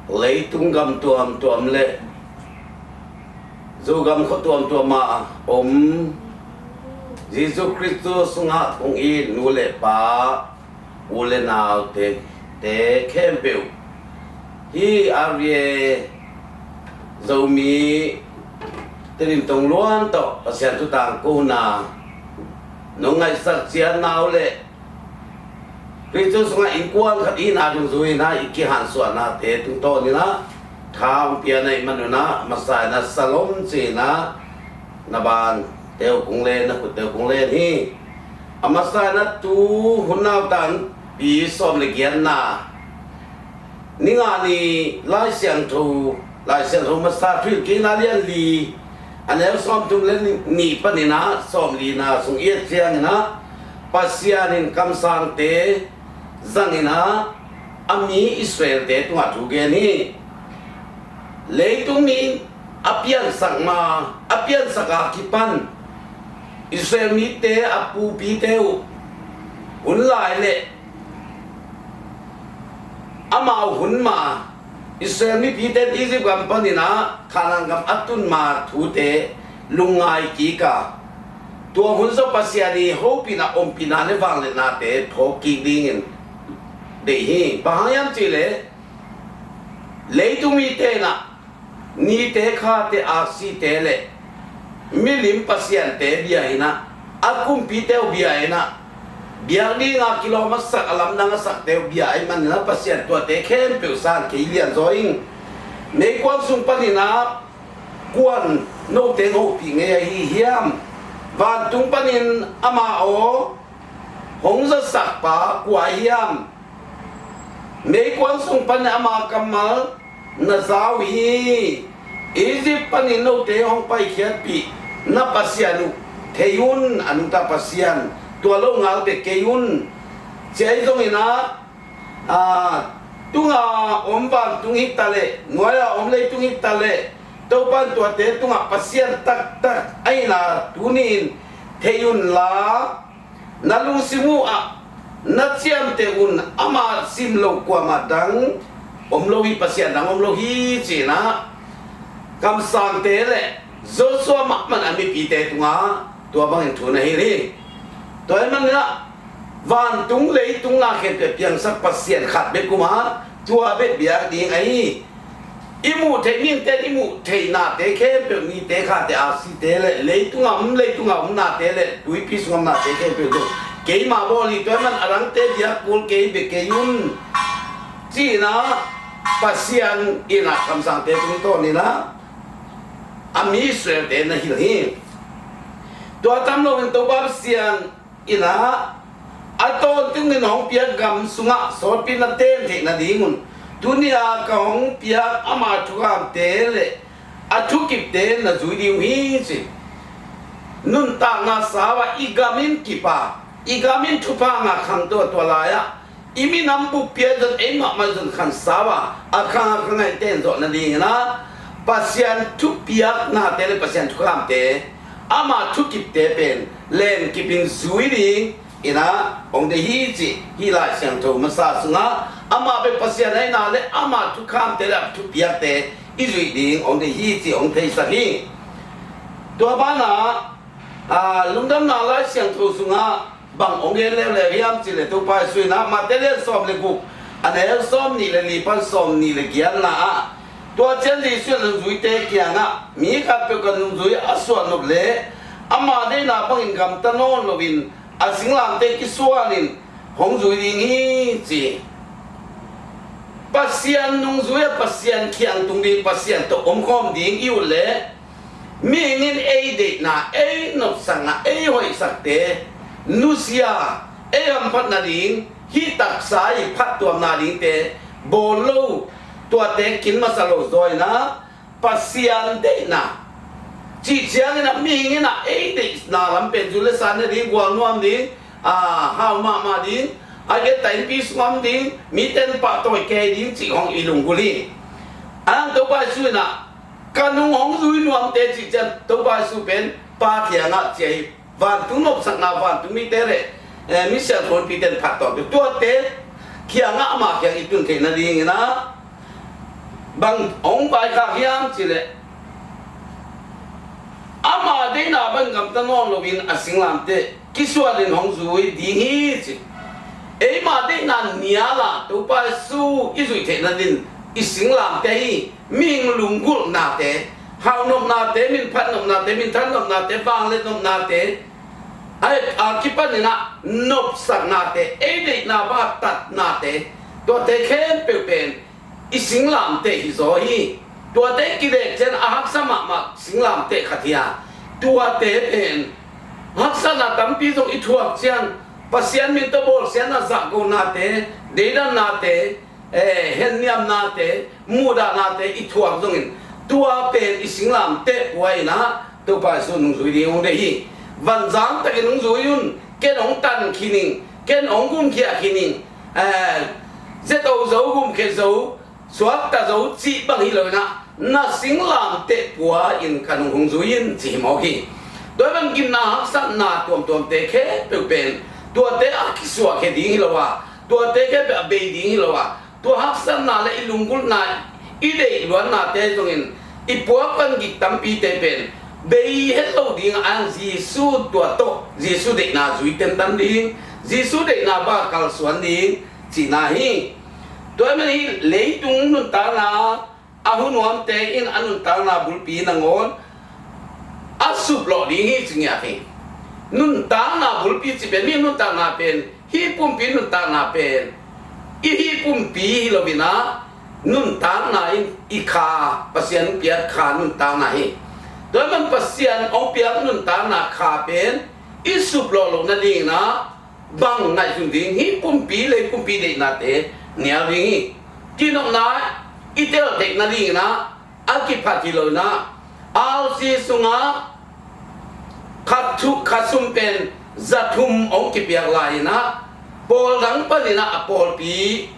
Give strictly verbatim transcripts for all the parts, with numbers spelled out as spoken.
Leitung gam tuamtuam le Zogam khua tuamtuam ah om Jesu Khrist sungah kong it nu le pa, u le naute, te khempeuh, hih R V A Zomi Tedim Tongluan tawh Pasian thu tangkona nong ngaihsak ciatna uh le Khrist sungah innkuan khat ihihna dungzui-in ah i kihansuahnate tungtawnin ah tha hong pia na hih manun ah, a masa-in ah shalom ci-in ah na bante uh kong len, na khutte uh kong len hi. A masa-in ah tu hun nautang pi sawm le giatna, ni nga ni Lai Siangtho, Lai Siangtho masa Thuhilhkikna lian li, a neu sawmthum le nih panin ah sawmlina sung i et ciangin ah, Pasian in kamsangte zangin ah a mi Israel-te tungah thu gen hi. Leitung mi a piansak ma, a piansak a kipan Israel mite, a pupite uh hun lai le amau hun ma, Israel mipite in Egypt gam panin ah Kanaan gam a tun ma thute lungngai kik a, tua hun zawh Pasian i hopihna, ompihna le vangliatnate phawk kik dingin deih hi. Bang hang hiam cih leh leitung mite in ah nite, khate, aksite le milim pasiante bia-in ah, a kumpite uh bia-in ah, biak dinga kilawm a sak, a lamdang a sakte uh bia ahih manin ah Pasian tuate khempeuh san kei lianzaw ing. Meikuang sung panin ah kua'n note hopih ngei ahi hiam? Vantung panin ama aw hong zasak pa kua hiam? Meikuang sung panin ama kammal na za uh hi. Egypt panin note hong paikhiatpih na Pasian uh thei un, a nungta Pasian, tua lo ngal bek kei un. Cia ahi zongin ah, aa, tunga om vantung hi ta leh, nuai-a om leitung hi ta leh, Topa in tuate tungah Pasian taktak ahihna tuni-in thei unla, na lungsim uh ah na ciamteh un. Amah sim loh kuamah dang om lo hi, Pasian dang om lo hi, ci-in ah kamsangte le Joshua mahmah in a mipite tungah tua bangin thu na hilh hi. Tua ahih manin ah vantung leitung na khempeuh piangsak Pasian khat bek om a, tua bek biak ding ahi. I muh theih mihingte in i muh theih nate khempeuh, nite, khate, aksite le leitung a om, leitung a om nate le tuipi sung a om nate khempeuh zong keima bawl hi. Tua ahih manin a dangte biak kul kei, bia kei un, ci-in ah Pasian in ah kamsangte tungtawnin ah a mi Israel-te na hilh hi. Tua tam loin Topa Pasian in ah a tawntungin hong piak gam sungah sawtpi na ten theih nadingun tuni-a ka hong piak ama thukhamte le a thukipte na zui ding uh hi, ci. Nuntakna sau-a i gam in kip a, i gam in thupha ngah khang, tua, tua lai-ah i minam buppi ah zong ei mahmah zong khansau a, a khang a khangaihte in zawh nadingin ah Pasian thupiaknate le Pasian thukhamte, ama thukipte pen lenkipin zui dingin ah hong deih hi, ci. Hih Lai Siangtho masa sungah amah bek Pasian ahihna le ama thukhamte le a thupiakte i zuih ding hong deih hi, ci hong theisak hi. Tua banah, aa, Lungdamna Lai Siangtho sungah bang hong gen leuleu hiam cih leh, Topa Jesu in ah Mate lian sawm le guk, a neu sawmnih le li pan sawmnih le giatna ah, tua ciang Jesu in a nungzuite kiangah, mi khatpeuh ka nungzui a suah nop leh amah deihna bangin gamta nawn loin a singlamteh kisuanin hong zui ding hi, ci. Pasian nungzui a Pasian kiang tung ding, Pasian tawh omkhawm ding i ut leh, mihing in ei deihna, ei nopsakna, ei hoihsakte nusia, ei hamphat nading, hih taksa i phattuam nadingte bawl lo, tuate kin masa lo zaw in ah Pasian deihna cih ciangin ah mihing in ah ei deihna lam pen zu le sa ne ding, gualnuam ding, aa, hau mahmah ding, a genta innpi sung om ding, mite in pahtawi kei ding cih hong i lunggulh hi. A hang Topa Jesu in ah, ka nung hong zui nuamte cih ciang Topa Jesu pen Pa kiangah ciah hi. Vantung nopsakna, vantung mite le, eh, misiangtho honpite in phattuamte, tuate kiangah ama kiang i tun theih nadingin ah bang hong vaikhak hiam cih leh, ama deihna bang gamta nawn loin a singlamteh kisuatin hong zui ding hi ci. Eima deihna nial a Topa Jesu i zuih theihna dingin i singlamteh hi. Mihing lunggulhnate, haunopnate, minphatnopnate, minthanopnate, vangliatnopnate, a, a kipanin ah nopsaknate, ei deihna bang tatnate, tuate khempeuh pen i singlamteh hi zaw hi. Tuate kilek ciang a haksa mahmah singlamteh khat hi a, tuate pen haksatna tampi zong i thuak ciang Pasian min tawh bawlsiatna, zahgonate, deidannate, eh, henniamnate, muhdahnate i thuak zongin, tua pen i singlamteh pua in ah Topa Jesu nungzui ding hong deih hi. Vanzang takin nungzui un, ken hong tan khin ing, ken hong gumkhia khin ing, eh, zeto zo, gumkhia zo, suakta zo cih bang hi lo in ah, na singlamteh pua in ka nung hong zui in ci hi mawk hi. Tua bang ginna haksatna tuamtuamte khempeuh pen tuate a kisuahkhia ding hi lo a, tuate khempeuh a bei ding hi lo a, tua haksatna le i lunggulhna, i deih luannate zongin i puak van gik tampite pen bei het lo ding a, Jesu tua tawh, Jesu deihna zui tentan ding, Jesu deihna bang kalsuan ding cihna hi. Tua ahih manin leitung nuntakna, a hunuamte in a nuntakna bulpi nangawn a suplawh ding hi ci ngiat hi. Nuntakna bulpi cih pen, mi nuntakna pen, hih pumpi nuntakna pen i hih pumpi hi lo in ah, nuntakna in i kha, Pasian piak kha nuntakna hi. Tua ahih manin Pasian hong piak nuntakna kha pen i suplawh loh nadingin ah, bang ngaihsun ding, hih pumpi, lei pumpi deihnate nial ding hi. Kinopna i tel theih nadingin ah, a kiphat hi lo in ah, R C sungah khat thu, khat sum pen za thum hong kipiak lai in ah, pawl dang panin ah a pawlpi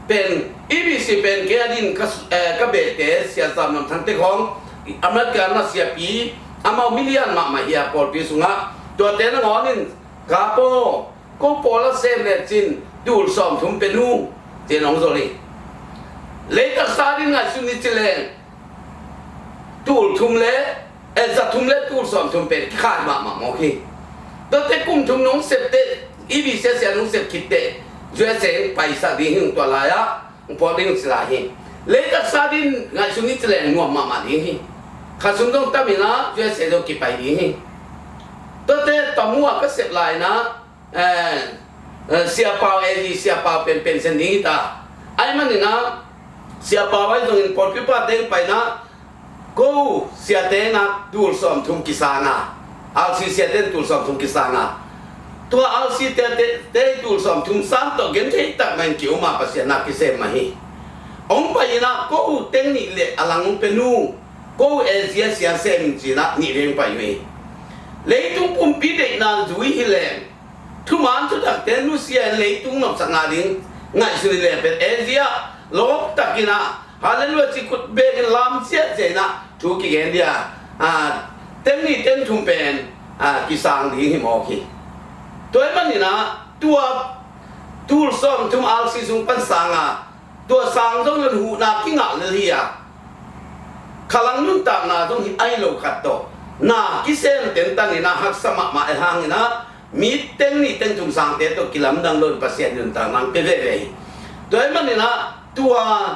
pen, E B C pen kei a din ka, eh, ka behte, Sia Zam Lam Thang Tek Hong, America na siapi, amau milian mahmah hi a pawlpi sungah, tuate nangawn in, "Ka paw, ko pawl a sem lecin tul sawmthum pe nu," ci-in hong zol hi. Lei taksa din ngaihsun ni ci leng, tul thum le, eh, za thum le tul sawmthum pen kikhai mahmah mawk hi. Tuate kum thum nong sep teh, E B C sia nong sep khit teh, U S A paisak ding hi ung, tua lai-ah hong pawl ding ci lai hi. Lei taksa din ngaihsun ni ci leng nuam mahmah ding hi. Khat sum zong tam in ah U S A zong kipai ding hi. Tuate Tamu ah ka sep lai in ah, eh, eh, Sia Pau, A G Sia Pau pen pension ding hi ta. Ahih manin ah, Sia Pau ahi zongin pawlpi pate pai in ah, ko siate in ah tul sawmthum kisang a, R C siate in tul sawmthum kisang a, tua R C te, te, te tul sawmthum sang tawh genthei tak mah in ki-um a, Pasian na kisem mah hi. Hong pai in ah, ko teng nih le a lang hong pe nu, ko A G a sia sem in ci in ah nih vei hong pai uh hi. Leitung pumpi deihna zui hi leng, thuman thutakte nusia in leitung nopsakna ding ngaihsun hi leng pen, A Z ah lawp takin ah, Halleluiah ci khut bekin lam ziahziah in ah thu kigen dia, ah, teng nih teng thum pen, ah, kisang ding hi mawk hi. Tua ahih manin ah, tua tul sawmthum R C sung pan sang a, tua sang zong in huhna kingah lel hi a, khalang nuntakna zong hi ahi lo khat tawh, na kisem tentan in ah haksa mahmah ahih hangin ah, mi teng nih teng thum sangte tawh kilamdang loin Pasian nuntakna hong pia veve hi. Tua ahih manin ah, tua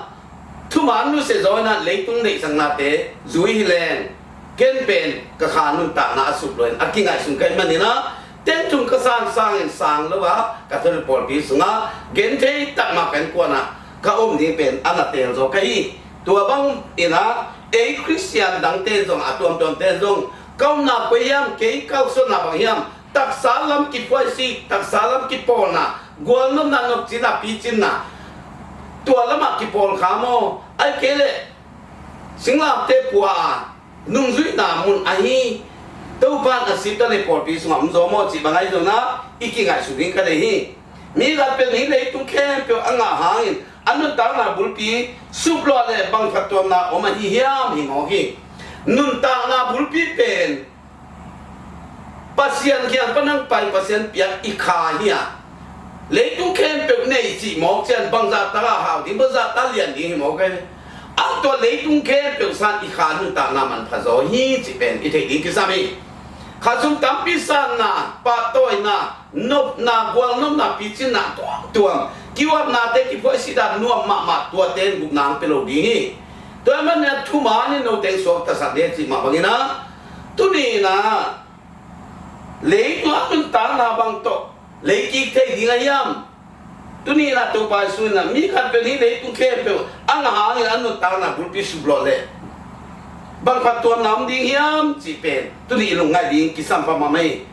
thuman nusia zaw in ah leitung neihsaknate zui hi leng, ken pen ka kha nuntakna a suplawh in a kingaihsun ka hih manin ah, teng thum ka sang sangin sang lo a, Catholic pawlpi sungah genthei tak mah ka innkuan ah ka om ding pen a na teel zaw ka hi. Tua bangin ah, ei Khristian dangte zong, a tuamtuamte zong, ka omna koi hiam, kei kalsuanna bang hiam, taksa lam kiphuaisik, taksa lam kipawlna, gualnopna, nopcinna, picinna, tua lamah kipawl kha maw, ahih kei leh singlamteh pua a, nungzuihna mun ahi Topa in a sipna le pawlpi sungah om zaw maw cih bang ahi zongin ah, i kingaihsun ding ka deih hi. Mi khat pen hih leitung khempeuh a ngah hangin a nuntakna bulpi suplawh le bang phattuamna om ahi hiam, hi mawk hi. Nuntakna bulpi pen Pasian kiang pan hong pai, Pasian piak i kha hi a, leitung khempeuh nei cih mawk ciang bangzah tak a hau ding, bangzah tak a lian ding hi mawk hi. A tua leitung khempeuh san i kha nuntakna manpha zaw hi cih pen i theih ding kisam hi. Khasum tampi sanna, pahtawina, nopna, gualnopna, picinna tuamtuam, kiuapnate, kiphuaisitna nuam mahmah, tuate in gupna hong pia lo ding hi. Tua ahih manin a thuman in note suaktasak ding cih mah bangin a, tuni-in a leitung a nuntakna bang tawh leikik thei ding a hiam? Tuni-in a Topa Jesu in a mi khatpeuh in hih leitung khempeuh a ngah hangin a nuntakna bulpi suplawh leh bang phattuamna om ding hiam cih pen tuni i lungngaih ding kisam phamah hi.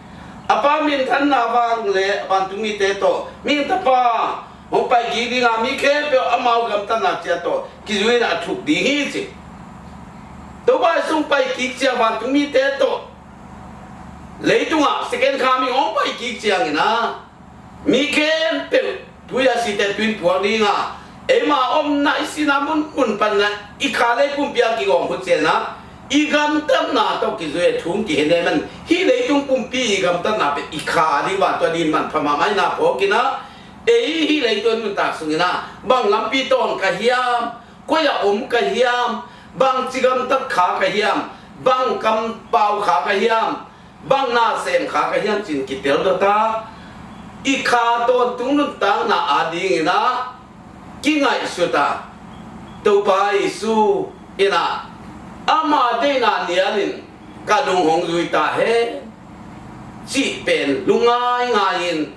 A Pa minthanna vang le a vantungmite tawh, mihing Tapa hong paikik ding a, mi khempeuh amau gamtatna ciat tawh kizui-in a thuk ding hi ci. Topa Jesu hong paikik ciang vantungmite tawh leitungah second coming hong paikik ciangin a, mi khempeuh tui a site tui in puak ding a, eima omna i sihna munmun panin a i kha lei pumpi a kigawm uh ciangin a, i gamtatna tawh kizui a thu hong kihel leh man, hih leitung pumpi i gamtatna pen i kha ding, vantung a ding manpha mahmah ahihna phawkin a, ei hih leitung a nuntak sungin a bang lampi tawn ka hiam, koi ah om ka hiam, bangci gamtat kha ka hiam, bang kampau kha ka hiam, bang na sem kha ka hiam ci-in kitel dawt a, i kha tawntung nuntakna adingin a kingaihsut a, Topa Jesu in a ama deihna nialin ka lung hong zui ta hen cih pen lungngaingai-in,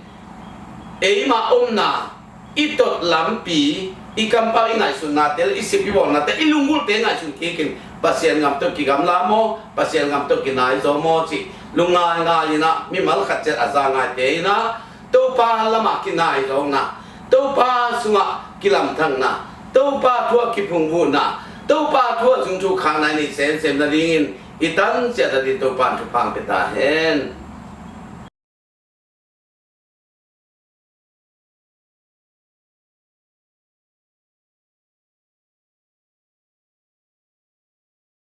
eima omna, i tot lampi, i kampau, i ngaihsutnate, i sip i bawlnate, i lunggulhte ngaihsun kikin, Pasian gam tawh kigamla maw, Pasian gam tawh kinai zaw maw cih lungngaingai-in a, mimal khat ciat a za ngaite in a, Topa lamah kinai zawkna, Topa sungah kilamthakna, Topa thu ah kiphungvuhna, Topa thu ah zung thu khakna i neih semsem nadingin i tan ciat nadingin Topa in thupha hong pia ta hen.